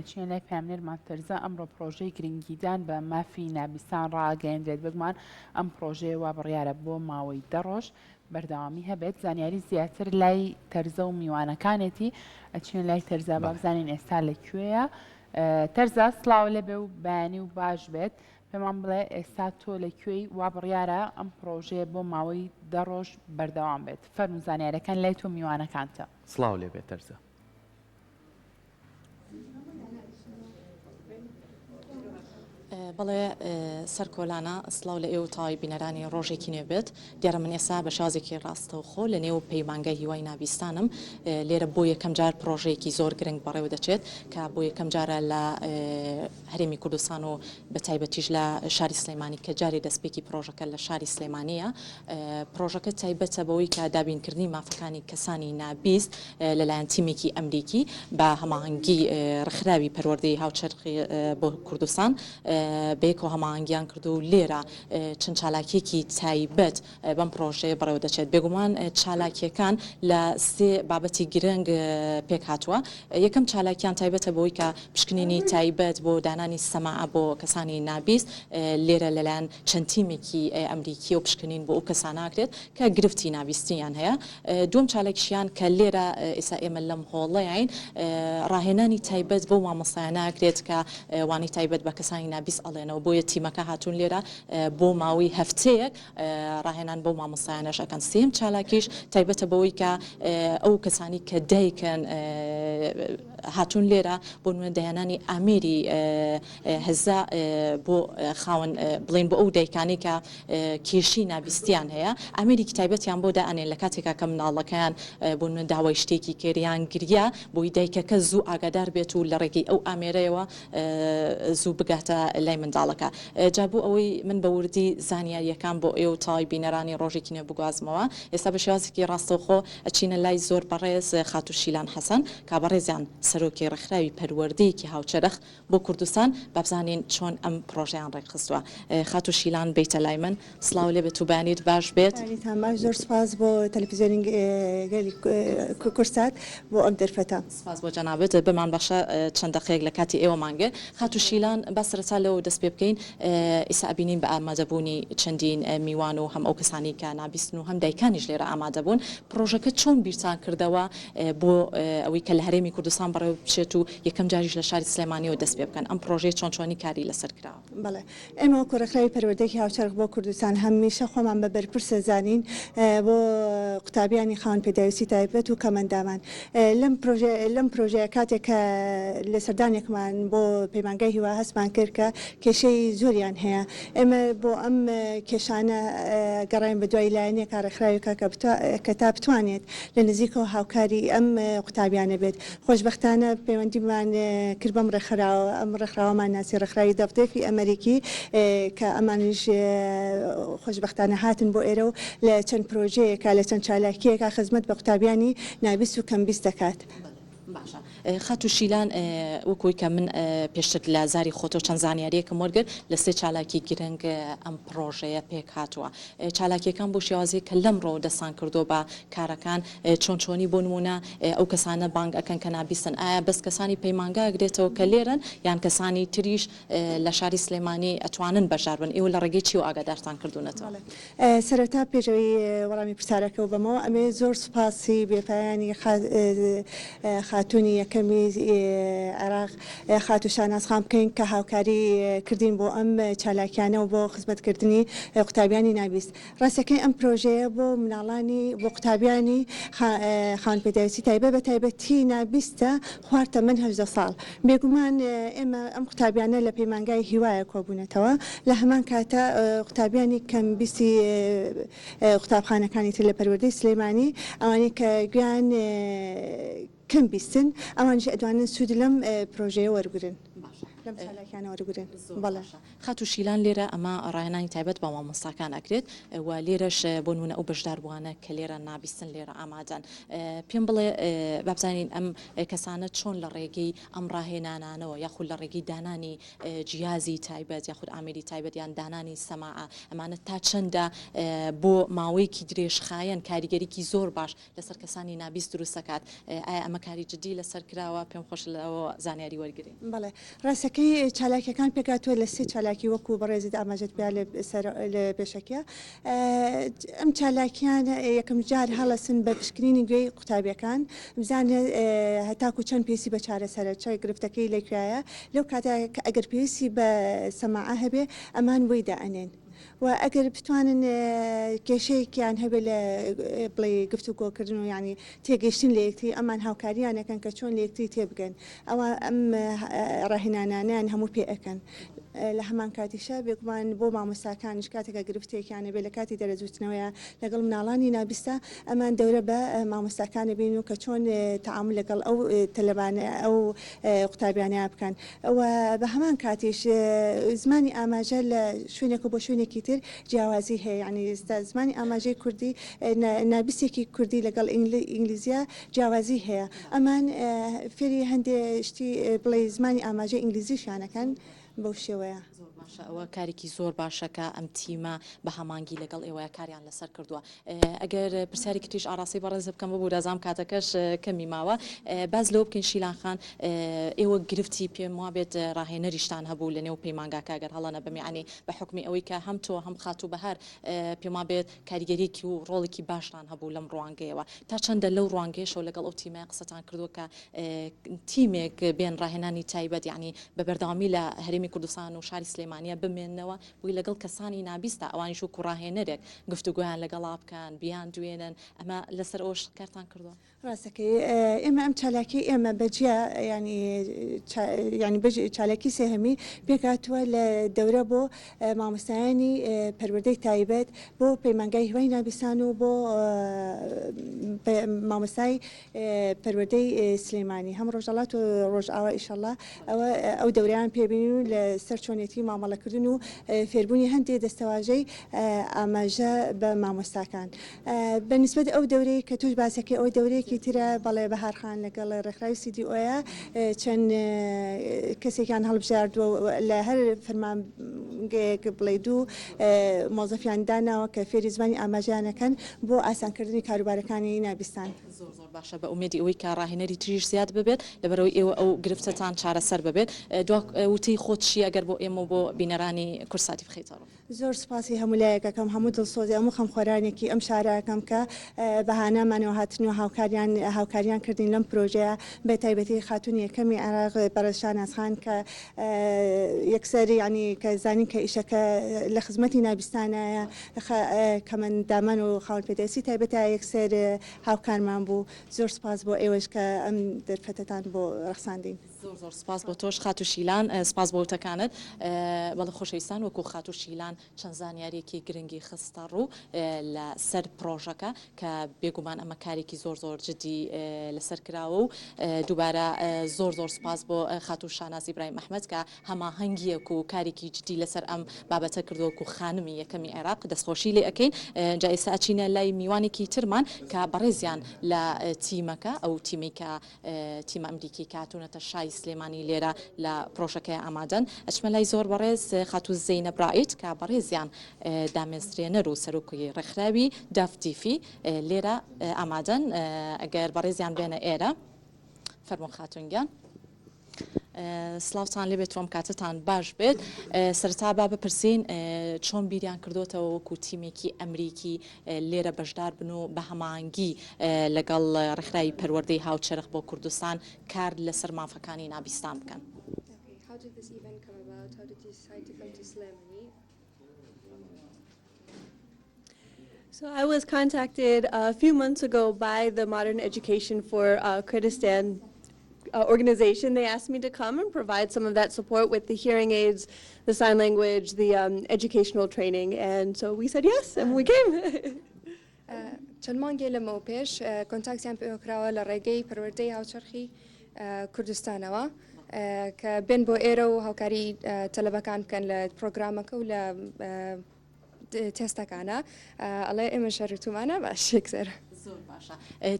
ئەچینە لای پەیامنێرمان تەرزە، ئەمڕۆ پڕۆژەی گرنگیدان بە مافی نابیستان ڕاگەیەندرێت، بێگومان ئەم پڕۆژەیە وا بڕیارە بۆ ماوەی دە ڕۆژ بەردەوامی هەبێت، زانیاری زیاتر لای تەرزە و میوانەکانێتی، ئەچینە لای تەرزە با بزانین ئێستا لە کوێیە. تەرزە سڵاو لێبێ و بەیانی و باش بێت، پێمان بڵێ ئێستا تۆ لە کوێی، وا بڕیارە ئەم پڕۆژەیە بۆ ماوەی دە ڕۆژ بەردەوام بێت، فەرموو زانیاریەکان لای تۆ میوانەکانتە. سڵاو لێبێ تەرزە. بەڵێ سەرکۆلانە سڵاو لە ئێوە تەواوی بینەرانی ڕۆژێکی نوێ بێت دیارە من ئێستا بە شێوازێکی ڕاستەوخۆ لە نێو پەیمانگای هیوای نابیستانم لێرە بۆ یەکەم جار پڕۆژەیەکی زۆر گرنگ بەڕێوە دەچێت کە بۆ یەکەم جارە لە هەرێمی کوردستان و بە تایبەتیش لە شاری سلێمانی کە جارێ دەستپێکی پڕۆژەکە لە شاری سلێمانییە. پڕۆژەکە تایبەتە بەوەی کە دابینکردنی مافەکانی کەسانی نابیست لەلایەن تیمێکی ئەمریکی بە هەماهەنگی ڕێکخراوی پەروەردەی هاوچەرخی بۆ کوردستان بەیەکەوە هەماهەنگیان کردو و لێرە چەند چالاکییەکی تایبەت بەم پڕۆژەیە بەڕێوەدەچێت. بێگومان چالاکییەکان لە سێ بابەتی گرنگ پێکهاتووە، یەکەم چالاکیان تایبەتە بەوەی کە پشکنینی تایبەت بۆ دانانی سەماعە بۆ کەسانی نابیست لێرە لەلایەن چەند تیمێکی ئەمریکیەوە پشکنین بۆ ئەو کەسانە ئەکرێت کە گرفتی نابیستنیان هەیە. دووەم چالاکیشیان کە لێرە ئێستا ئێمە لەم هۆڵەین ڕاهێنانی تایبەت بەو مامۆستایانە ئەکرێت کە وانەی تایبەت بە کەسانی نابیست ئەڵێنەوە بۆیە تیمەکە هاتوون لێرە بۆ ماوەی هەفتەیەک ڕاهێنان بەو مامۆستایانەش ئەکەن. سێیەم چالاکیش تایبەتە بەوەی کە ئەو کەسانی کە دایکن هاتوون لێرە بۆ نمونە داهێنانی ئامێری هەزە بۆ خاوەن بڵێن بۆ ئەو دایکانەی کە کێشەی نابیستیان هەیە ئامێرێکی تایبەتیان بۆ دائەنێن لە کاتێکا کە مناڵەکەیان بۆ نمونە داوای شتێکی کرد یان گریا بۆی دایکەکە زوو ئاگادار بێت و لە ڕێگەی ئەو ئامێرەیەوە زوو بگاتە لای منداڵەکە. جا بۆ ئەوەی من بە وردی زانیارییەکان بۆ ئێوە و تەواوی بینەرانی ڕۆژێکی نوێ بگوازمەوە، ئێستا بە شێوازێکی ڕاستەوخۆ ئەچینە لای زۆر بەڕێز خاتوو شیلان حەسەن کە بەڕێزیان سەرۆکی ڕێکخراوی پەروەردەیەکی هاوچەرخ بۆ کوردستان، با بزانین چۆن ئەم پڕۆژەیان ڕێکخستووە. خاتوو شیلان بێیتە لای من. سڵاو لێبێت و بەیانیت باش بێت. بەیانیتان باش زۆر سوپاس بۆ تەلەفزیۆنی گەلی کوردسات بۆ ئەم دەرفەتە. سوپاس بۆ جەنابت بمان بەخشە چەند دەقەیەک لە کاتی ئێوەمان گرت. خاتوو شیلان با سەرەتا لەوەوە دەست پێ بکەین ئیستا ئەبینین بە ئامادەبوونی چەندین میوان و هەم ئەو کەسانەی کە نابیستن و هەم دایکانیش لێرە ئامادە بوون پڕۆژەکە چۆن بیرتان کردەوە بۆ ئەوەی کە لە هەرێمی کوردستان بەڕێوە بچێت و یەکەم جاریش لە شاری سلێمانیەوە دەست پێ بکەن ئەم پڕۆژەیە چۆن چۆنی کاری لەسەر کراوە؟ بەڵێ ئێمە وەکو ڕێکخراوی پەروەردەیەکی هاوچەرخ بۆ کوردستان هەمیشە خۆمان بە بەرپرس دەزانین بۆ قوتابیانی خاوەن پێداویستی تایبەت و کەمئەندامان. لەم پرۆژە لەم پرۆژەیە کاتێک کە لە سەردانێکمان بۆ پەیمانگای هیوا هەستمان کرد کە کێشەی زۆریان هەیە ئێمە بۆ ئەم کێشانە گەڕاین بە دوای لایەنێکا ڕێکخراوێکا کە کە تا بتوانێت لە نزیکەوە هاوکاری ئەم قوتابیانە بێت. خۆشبەختانە پەیوەندیمان کرد بەم ڕێکخراوە، ئەم ڕێکخراوەمان ناسی، ڕێکخراوی دەفدێفی ئەمەریکی کە ئەمانیش خۆشبەختانە هاتن بۆ ئێرە و لە چەند پرۆژەیەکا، لە چەند چالاکییەکا خزمەت بە قوتابیانی نابیست و کەمبیست دەکات. باشە خاتوو شیلان وەک ئەوەی کە من پێشتر لە زاری خۆتەوە چەند زانیارییەکم وەرگرت لە سێ چالاکی گرنگ ئەم پڕۆژەیە پێکهاتووە چالاکییەکان بەو شێوازەی کە لەمڕۆوە دەستان کردووە بە کارەکان چۆن چۆنی بۆ نموونە ئەو کەسانە بانگ ئەکەن کە نابیستن ئایا بەس کەسانی پەیمانگا ئەگرێتەوە کە لێرەن یان کەسانی تریش لە شاری سلێمانی ئەتوانن بەشدار بن ئێوە لە ڕێگەی چیەوە ئاگادارتان کردوونەتەوە؟ بەڵێ سەرەتا پێش ئەوەی وەڵامی پرسیارەکەو بەمەوە ئەمەوێت زۆر سوپاسی بێپایانی خاتوونی یەکەمی عێراق خاتوو شاناز خان بکەین کە هاوکاری کردین بۆ ئەم چالاکیانە و بۆ خزمەتکردنی قوتابیانی نابیست. ڕاستەکەی ئەم پرۆژەیە بۆ مناڵانی بۆ قوتابیانی خاوەن پێداویستی تایبەت بە تایبەتی نابیستە خوار تەمەن 18 ساڵ بێگومان ئێمە ئەم قوتابیانە لە پەیمانگای هیوایە کۆبوونەتەوە لە هەمان کاتە قوتابیانی کەم بیستی قوتابخانەکانی تر لە پەروەردەی سلێمانی ئەوانەی کە گوێیان کەم بیستن ئەوانیش ئەتوانن سوود لەم پرۆژەیە وەرگرن. باشە. لەم چالاکیانە وەربگرن. بەڵێ. خاتوو شیلان لێرە ئەمە ڕاهێنانی تایبەت بە مامۆستاکان ئەکرێت و لێرەش بۆ نموونە ئەو بەشداربووانە کە لێرە نابیستن لێرە ئامادەن پێم بڵێ با بزانین ئەم کەسانە چۆن لە ڕێگەی ئەم ڕاهێنانانەوە یاخود لە ڕێگەی دانانی جیازی تایبەت یاخود ئامێری تایبەت یان دانانی سەماعە ئەمانە تا چەندە بۆ ماوەیەکی درێژخایەن کاریگەریکی زۆر باش لەسەر کەسانی نابیست دروست دەکات، ئایا ئەمە کاری جدی لەسەر کراوە؟ پێم خۆشە لەوە زانیاری وەرگرین. بەڵێ ڕاستەکەی چالاکیەکان پێکهاتووە لە سێ چالاکی وەکو بەڕێزت ئاماژەت پێ لە سەر لە پێشەکیە ئەم چالاکیانە یەکەم جار هەڵەسن بە پشکنینی گوێی قوتابیەکان بزانێ هەتاکو چەند پێویستی بە چارەسەرە چ گرفتەکەی لە کوێیە لەو کاتە کە ئەگەر پێویستی بە سەماعە هەبێ ئەمان بۆی دائەنێن. و ئەگەر بتوانن کێشەیەکیان هەبێت لە بڵێ گفتوگۆکردن و یانی تێگەیشتن لە یەکتری ئەمان هاوکاریان ئەکەن کە چۆن لە یەکتری تێبگەن ئەوە ئەم ڕاهێنانانەیان هەموو پێ ئەکەن لە هەمان کاتیشا بێگومان بۆ مامۆستاکانیش کاتێکە گرفتێکیان هەبێت لە کاتی دەرەجوتنەوەیە لەگەڵ مناڵانی نابیستە ئەمان دەورە بە مامۆستاکان ئەبین و کە چۆن تەعامول لەگەڵ ئەو تەلەبانە ئەو قوتابیانەیا بکەن و بە هەمان کاتیش زمانی ئاماژە لە شوێنێکەوە بۆ شوێنێکی تر جیاوازی هەیە یانی ئێستا زمانی ئاماژەی کوردی نابیستێکی کوردی لەگەڵ ئینگلیزیا جیاوازی هەیە ئەمان فێری هەندێ شتی بڵێ زمانی ئاماژەی ئینگلیزیشیان ئەکەن بەو شێوەیە. زۆر باشە ئەوە کارێکی زۆر باشە کە ئەم تیمە بە هەمانگی لەگەڵ ئێوەیا کاریان لەسەر کردووە. ئەگەر پرسیارێکی تریش ئاڕاستەی بەڕێزت بکەم ببورە ئەزانم کاتەکەش کەمی ماوە باس لەوە بکەین شیلان خان ئێوە گرفتی پێم وابێت ڕاهێنەریشتان هەبوو لە نێو پەیمانگاکە گەر هەڵە نەبم یەعنی بە حوکمی ئەوەی کە هەم تۆ هەم خاتوو بەهار پێم وابێت کاریگەریەکی و ڕۆڵێکی باشتان هەبوو لەم ڕوانگەیەوە تا چەندە لەو ڕوانگەیەشەوە لەگەڵ ئەو تیمە قسەتان کردووە کە تیمێک بێن ڕاهێنانی تایبەت یەعنی بە بەردەوامی لە هەرێمی کوردستان و شاری سلێمانیە بمێننەوە بۆی لەگەڵ کەسانی نابیستا ئەوانیش وەکو ڕاهێنەرێک گفتوگۆیان لەگەڵا بکەن، بیاندوێنن، ئەمە لەسەر ئەوەش کارتان کردووە؟ ڕاستەکەی ئێمە ئەم چالاکیەی ئێمە بە جیا یانی یانی بەش چالاکی سێهەمی پێکهاتووە لە دەورە بۆ مامۆستایانی پەروەردەی تایبەت بۆ پەیمانگای هیوای نابیستان و بۆ مامۆستای پەروەردەی سلێمانی هەم ڕۆژهەڵات و ڕۆژئاوا ئیشەڵا ئەوە ئەو دەورەیان پێ بینین و لە سەر چۆنێتی مامەڵەکردن و فێربوونی هەندێ دەستەواژەی ئاماژە بە مامۆستاکان بە نیسبەت ئەو دەورەی کە تۆش باسەکەی ئەوە دەورەیەکی ترە بەڵێ بەهار خان لەگەڵ ڕێکخراوی سی دی ئۆیە چەند کەسێکیان هەڵبژاردووە لە هەر فەرمانگەیەک بڵێ دوو مۆزەفیان داناوە کە فێری زمانی ئاماژەیان ئەکەن بۆ ئاسانکردنی کاروبارەکانی نابیستان. زۆر زۆر باشە بە ئومێدی ئەوەی کە ڕاهێنەری تریش زیاد ببێت لەبەرئەوەی ئێوە ئەو گرفتەتان چارەسەر ببێت دوا وتەی خۆت چیە گەر بۆ ئێمە و بۆ بینەرانی کوردساتی بخەیتە ڕوو؟ زۆر سوپاسی هەموو لایەک ئەکەم هەموو دڵسۆزی هەموو خەمخۆرانێکی ئەم شارە ئەکەم کە بە هانامانەوە هاتن و هاوکاریان هاوکاریان کردین لەم پرۆژەیە بە تایبەتی خاتوونی یەکەمی عێراق بەڕێز شاناز خان کە یەکسەر یانی کە زانین کە ئیشەکە لە خزمەتی نابیستانایە کەمەندامان و خاوەن پێداویستی تایبەتە یەکسەر هاوکارمان بوو زۆر سوپاس بۆ ئێوەش کە ئەم دەرفەتەتان بۆ ڕەخساندین. زۆر زۆر سوپاس بۆ تۆش خاتوو شیلان سوپاس بۆ وتەکانت. بەڵێ خۆشەویستان وەکو خاتوو شیلان چەند زانیاریەکی گرنگی خستە ڕوو لە سەر پرۆژەکە کە بێگومان ئەمە کارێکی زۆر زۆر جدی لەسەر کراوە و دووبارە زۆر زۆر سوپاس بۆ خاتوو شاناز ئیبراهیم ئەحمەد کە هەماهەنگیەک و کارێکی جدی لەسەر ئەم بابەتە کردووە وەکو خانمی یەکەمی عێراق دەستخۆشی لێ ئەکەین جا ئێستا ئەچینە لای میوانێکی ترمان کە بەڕێزیان لە تیمەکە ئەو تیمەی کە تیمە ئەمریکی کە هاتوونەتە شای سلێمانی لێرە لە پرۆژەکەی ئامادەن ئەچمە لای زۆر بەڕێز خاتوو زەینەب ڕائید کە بەڕێزیان دامەزرێنەر و سەرۆکی ڕێکخراوی داف دیفی لێرە ئامادەن ئەگەر بەڕێزیان بێنە ئێرە فەرموون خاتوون گیان. سڵاوتان لێبێت و ئەم کاتەتان باش بێت. سەرەتا با بپرسین چۆن بیریان کردۆتەوە وەکو تیمێکی ئەمریکی لێرە بەشدار بن و بە هەماهەنگی لەگەڵ ڕێکخراوی پەروەردەی هاوچەرخ بۆ کوردستان کار لەسەر مافەکانی نابیستان بکەن؟ So I was contacted a few months ago by the Modern Education for uh, Kurdistan uh, organization. They asked me to come and provide some of that support with the hearing aids, the sign language, the um, educational training. And so we said yes, and we came. چەند مانگێ لەمەوپێش کۆنتاکتیان پێوەکراوە لە ڕێگەی پەروەردەی هاوچەرخی کوردستانەوە. کە بێن بۆ ئێرە و هاوکاری تەلەبەکان بکەن لە پرۆگرامەکە و لە تێستەکانە ئەڵێ ئێمە شەرتومانە باش یەکسەر. زۆر باشە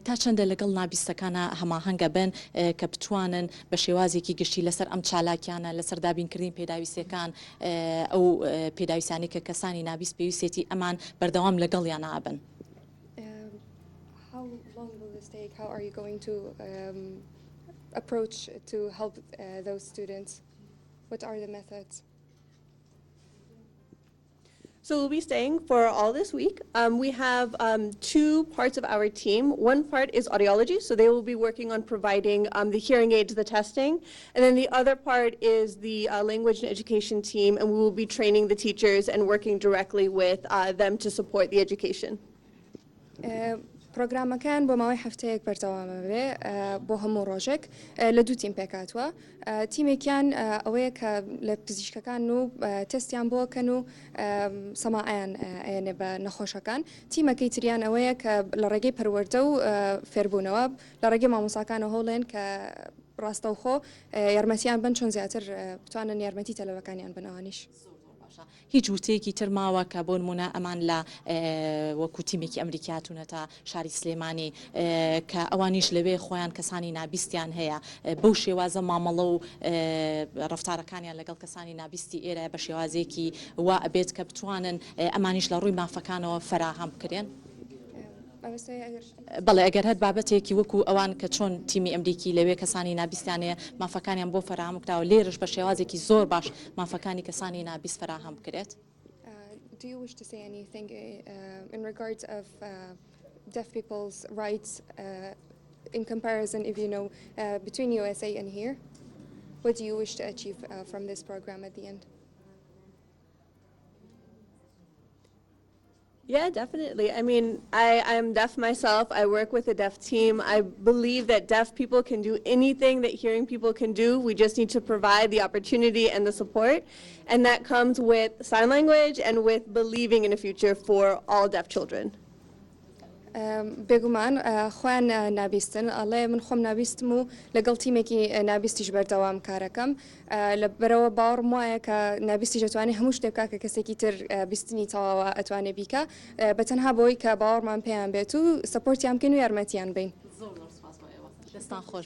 تا چەندە لەگەڵ نابیستەکانا هەماهەنگە بن کە بتوانن بە شێوازێکی گشتی لەسەر ئەم چالاکیانە لەسەر دابینکردنی پێداویستیەکان ئەو پێداویستانەی کە کەسانی نابیست پێویستێتی ئەمان بەردەوام لەگەڵیانا ئەبن؟ How long will this take? How are you going to um, approach to help uh, those students? What are the methods? So we'll be staying for all this week. Um, we have um, two parts of our team. One part is audiology, so they will be working on providing um, the hearing aids, the testing. And then the other part is the uh, language and education team, and we will be training the teachers and working directly with uh, them to support the education. پرۆگرامەکەیان بۆ ماوەی هەفتەیەک بەردەوامە بێ بۆ هەموو ڕۆژێک لە دوو تیم پێکهاتووە تیمێکیان ئەوەیە کە لە پزیشکەکان و تێستیان بۆ کەن و سەماعیان ئەیەنێ بە نەخۆشەکان تیمەکەی تریان ئەوەیە کە لە ڕێگەی پەروەردە و فێربوونەوە لە ڕێگەی مامۆساکانەوە هەوڵێن کە ڕاستەوخۆ یارمەتیان بن چۆن زیاتر بتوانن یارمەتی تەلەبەکانیان بن ئەوانیش. باشە هیچ وتەیەکی تر ماوە کە بۆ نمونە ئەمان لە وەکو تیمێکی ئەمریکی هاتوونەتە شاری سلێمانی کە ئەوانیش لەوێ خۆیان کەسانی نابیستیان هەیە بەو شێوازە مامەڵە و ڕەفتارەکانیان لەگەڵ کەسانی نابیستی ئێرە بە شێوازێکی وا ئەبێت کە بتوانن ئەمانیش لە ڕووی مافەکانەوە فەراهەم بکرێن. بەڵێ ئەگەر هەر بابەتێکی وەکو ئەوان کە چۆن تیمی ئەمریکی لەوێ کەسانی نابیستیان هەیە مافەکانیان بۆ فەراهەم کراوە لێرەش بە شێوازێکی زۆر باش مافەکانی کەسانی نابیست فەراهەم بکرێت. Do you wish to say anything uh, in regards of uh, deaf people's rights uh, in comparison, if you know, uh, between USA and here? What do you wish to achieve uh, from this program at the end? Yeah, definitely. I mean, I, I'm deaf myself. I work with a deaf team. I believe that deaf people can do anything that hearing people can do. We just need to provide the opportunity and the support. And that comes with sign language and with believing in a future for all deaf children. بێگومان خۆیان نابیستن ئەڵێ من خۆم نابیستم و لەگەڵ تیمێکی نابیستیش بەردەوام کارەکەم لەبەرەوە باوەڕم وایە کە نابیستیش ئەتوانێ هەموو شتێ بکا کە کەسێکی تر بیستنی تەواوە ئەتوانێ بیکا بە تەنها بەوەی کە باوەڕمان پێیان بێت و support یان بکەین و یارمەتیان بەین. زۆر زۆر سوپاس بۆ ئێوە دەستان خۆش بێت.